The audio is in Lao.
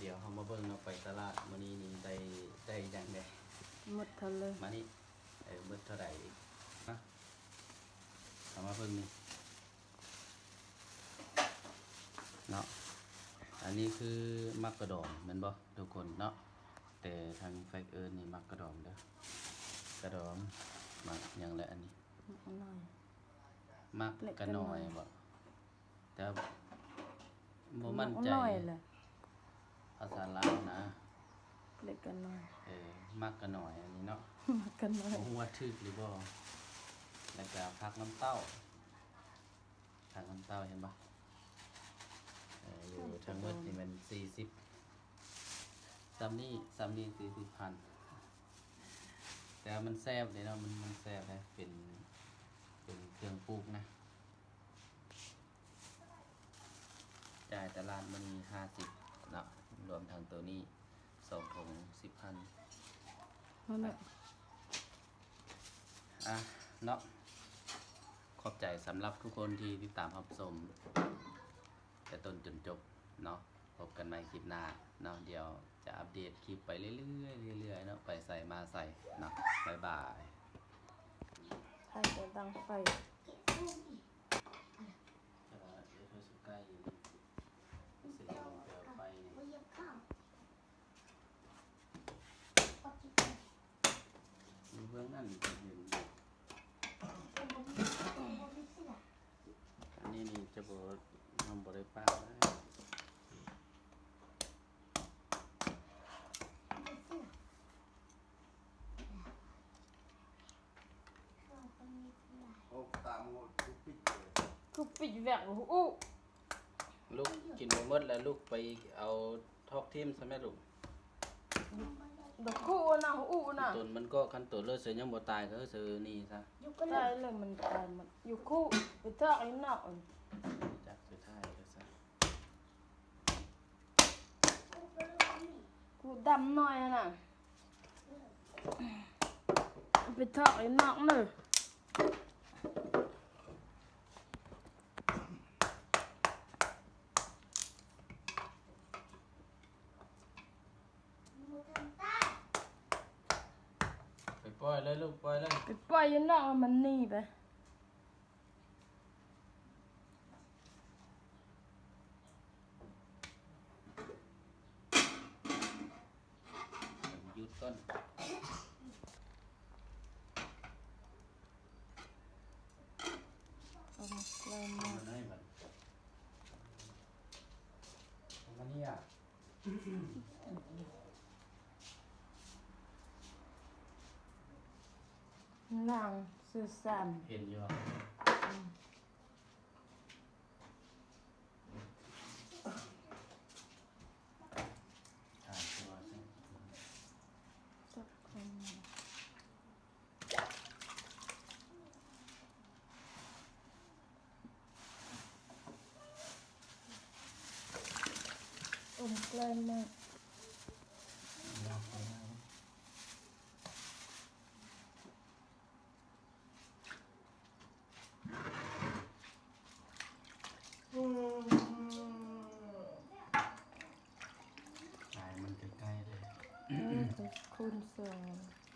ດຽວເຮົາມາເບິ່ງເນາະ ໄປຕະຫຼາດມື້ນີ້ນີ້ໄດ້ ໄດ້ຫຍັງແດ່. ໝົດເທົ່າເລີຍ ມານີ້ ເອີ ໝົດເທົ່າໃດ ມາ ເອົາມາເບິ່ງນີ້ເນາະ. ອັນນີ້ຄືໝາກກະດອງແມ່ນບໍ່ທຸກຄົນເນາະ? ແຕ່ທາງແຟກເອີ້ນນີ້ໝາກກະດອງເດີ ກະດອງ. ໝາກຫຍັງແຫຼະອັນນີ້? ໝາກກະໜ້ອຍ ໝາກກະໜ້ອຍບໍ່? ແຕ່ບໍ່ໝັ້ນໃຈ ໝາກກະໜ້ອຍແຫຼະ ພາສາລາວນະ ເລັກກະໜ້ອຍ ເອີ ໝາກກະໜ້ອຍອັນນີ້ເນາະ ໝາກກະໜ້ອຍ ບໍ່ຮູ້ວ່າຖືກຫຼືບໍ່. ແລ້ວກະຜັກນ້ຳເຕົ້າ ຜັກນ້ຳເຕົ້າເຫັນບໍ່? ເອີ ຢູ່ທັງໝົດນີ້ແມ່ນສີ່ສິບ ສ່ຳນີ້ ສ່ຳນີ້ສີ່ສິບພັນ. ແຕ່ວ່າມັນແຊບເດ້ເນາະ ມັນ ມັນແຊບເດ້ ເປັນ ເປັນເຄື່ອງປູກນະ. ຈ່າຍຕະຫຼາດມື້ນີ້ຫ້າສິບເນາະ ລວມທັງໂຕນີ້ສອງຖົງສິບພັນ. ນັ້ນແຫຼະ ອ່ະເນາະ ຂອບໃຈສຳລັບທຸກຄົນທີ່ຕິດຕາມຮັບຊົມແຕ່ຕົ້ນຈົນຈົບເນາະ. ພົບກັນໃໝ່ຄລິບໜ້າເນາະ ດຽວຈະອັບເດດຄລິບໄປເລື້ອຍໆ ເລື້ອຍໆເນາະ ໄປໃສມາໃສເນາະ. ບາຍບາຍ. ໃຫ້ແຕ່ດັງໄຟ ແຕ່ວ່າເຮັດໃຫ້ສຸກໄກ່ ຊິໄປເອົາໄຟນີ້ ຢູ່ເບື້ອງນັ້ນກໍເຫັນຢູ່. ອັນນີ້ນີ້ຈະບໍ່ ເຮົາບໍ່ໄດ້ປາດນະ. ໂອ້ ຕາມໂຫດ ຄືປິດແຫວກ ຄືປິດແຫວກ. ໂອ້ ລູກກິນບໍ່ໝົດແລ້ວ ລູກໄປເອົາຖອກຖິ້ມຊະແມ່ລູກ. ດອກຄູນະ ອູນະ ຕົນມັນກໍ ຄັນຕົນເລີດເສືອຍັງບໍ່ຕາຍກໍເສືອໜີຊະ. ຕາຍແລ້ວມັນຕາຍໝົດ ຢູ່ຄູໄປຖອກຢູ່ນອກ. ຈັກສຸດທ້າຍກໍຊະ ກູດຳໜ້ອຍຫັ້ນນະ ໄປຖອກຢູ່ນອກເດີ. ໄປປ່ອຍເລີຍລູກ ປ່ອຍເລີຍ ໄປປ່ອຍຢູ່ນອກ ມັນໜີໄປ. ຢຸດກ່ອນ ເອົາມາໃສ່ໝໍ້ ເອົາມານີ້ອະ. ລ້າງຊື່ຊ້ຳ ເຫັນຢູ່ ອືມ ອ່າ ຕົວ ຈັກຄົນ ອົມເກືອມາ ຂາຍມັນໃກ້ໆເລີຍ ເອີ ຄູນສອງ.